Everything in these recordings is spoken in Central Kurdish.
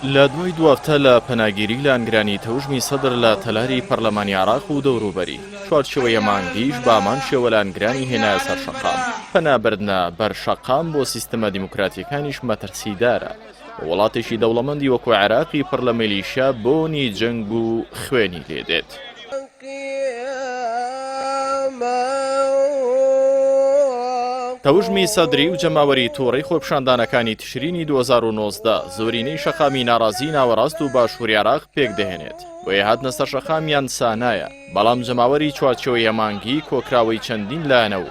لە دوای دوافتە لە پەناگیری لایەنگرانی تەوژمی سەدر لە تەلاری پەرلەمانی عێراق و دەوروبەری، چوارچێوەی مانگیش بە هەمان شێوە لایەنگرانی هێنایە سەر شەقام. پەنا بردنە بەر شەقام بۆ سیستمە دیموکراتییەکانیش مەترسیدارە. وڵاتێکی دەوڵەمەندی وەکو عێراقی پڕ لە میلیشیا بۆنی جەنگ و خوێنی لێ دێت. تەوژمی سەدری و جەماوەری توڕەی خۆپیشاندانەکانی تشرینی 2019 زۆرینەی شەقامی ناڕازی ناوەڕاست و باشووری عێراق پێکدەهێنێت، بۆیە هاتنە سەر شەقامیان سانایە، بەڵام جەماوەری چوارچێوەی هەماهەنگی کۆکراوەی چەندین لایەنە و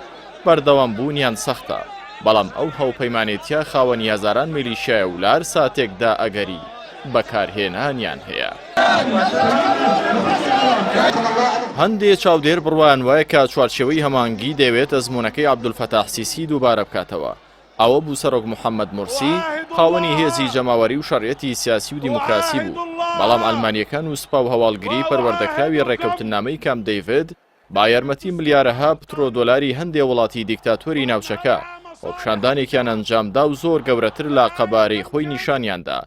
بەردەوام بوونیان سەختە، بەڵام ئەو هاوپەیمانێتیە خاوەنی هەزاران میلیشیایە و لە هەر ساتێکدا ئەگەری بەکارهێنانیان هەیە. هەندێ چاودێر بڕوایان وایە کە چوارچێوەی هەماهەنگی دەیەوێت ئەزموونەکەی عەبدولفەتاح سیسی دووبارە بکاتەوە، ئەوە بوو سەرۆک محەمەد مورسی خاوەنی هێزی جەماوەری و شەرعیەتی سیاسی و دیموکراسی بوو، بەڵام عەلمانییەکان و سوپا و هەواڵگری پەروەردەکراوی ڕێککەوتننامەی کامپ دەیڤد با یارمەتی ملیارەها پترۆدۆلاری هەندێ وڵاتی دیکتاتۆری ناوچەکە، خۆپیشاندانێکیان ئەنجامدا و زۆر گەورەتر لە قەبارەی خۆی نیشانیاندا،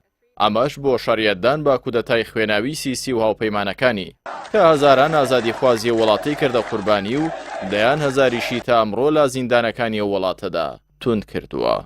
ئەمەش بۆ شەرعیەتدان بە کودەتای خوێناوی سیسی و هاوپەیمانەکانی، کە هەزاران ئازادیخوازی ئەو وڵاتەی کردە قوربانی و دەیان هەزاریشی تا ئەمڕۆ لە زیندانەکانی ئەو وڵاتەدا توند کردووە.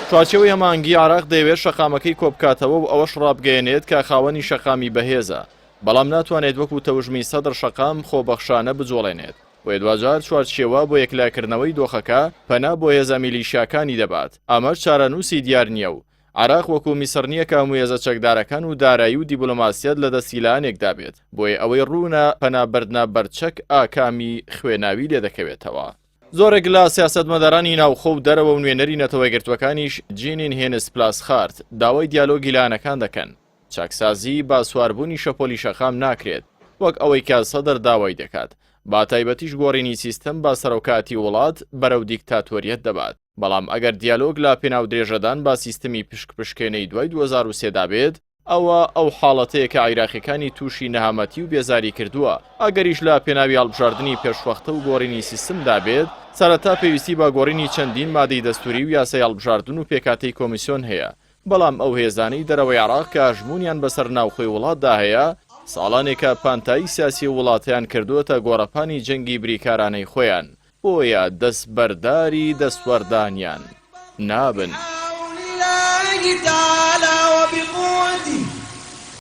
چوارچێوەی هەماهەنگی عێراق دەیەوێت شەقامەکەی کۆبکاتەوە و ئەوەش ڕابگەیەنێت کە خاوەنی شەقامی بەهێزە، بەڵام ناتوانێت وەکو تەوژمی سەدر شەقام خۆبەخشانە بجوڵێنێت، بۆیە دواجار چوارچێوە بۆ یەکلاکردنەوەی دۆخەکە پەنا بۆ هێزە میلیشیاکانی دەبات، ئەمەش چارەنووسی دیار نییە و عێراق وەکو میسڕ نییە کە هەموو هێزە چەکدارەکان و دارایی و دیبلۆماسیەت لە دەستی لایەنێکدا بێت، بۆیە ئەوەی ڕوونە پەنا بردنە بەر چەک ئاکامی خوێناوی لێدەکەوێتەوە. زۆرێک لە سیاسەتمەدارانی ناوخۆ و دەرەوە و نوێنەری نەتەوەیەکگرتووەکانیش جینین هێنس پلاسخارت داوای دیالۆگی لایەنەکان دەکەن. چاکسازی بە سواربوونی شەپۆلی شەقام ناکرێت وەک ئەوەی کە سەدر داوای دەکات، بە تایبەتیش گۆڕینی سیستم بە سەرۆکایەتی وڵات بەرەو دیکتاتۆریەت دەبات. بەڵام ئەگەر دیالۆگ لە پێناو درێژەدان بە سیستمی پشکپشکێنەی دوای 2003 دا بێت، ئەوە ئەو حاڵەتەیە کە عیراقیەکانی تووشی نەهامەتی و بێزاری کردووە، ئەگەریش لە پێناوی هەڵبژاردنی پێشوەختە و گۆڕینی سیستمدا بێت، سەرەتا پێویستی بە گۆڕینی چەندین مادەی دەستووری و یاسای هەڵبژاردن و پێکهاتەی کۆمیسیۆن هەیە، بەڵام ئەو هێزانەی دەرەوەی عێراق کە هەژموونیان بەسەر ناوخۆی وڵاتدا هەیە، ساڵانێکە پانتایی سیاسی ئەو وڵاتەیان کردووەتە گۆڕەپانی جەنگی بریکارانەی خۆیان، بۆیە دەستبەرداری دەستوەردانیان نابن.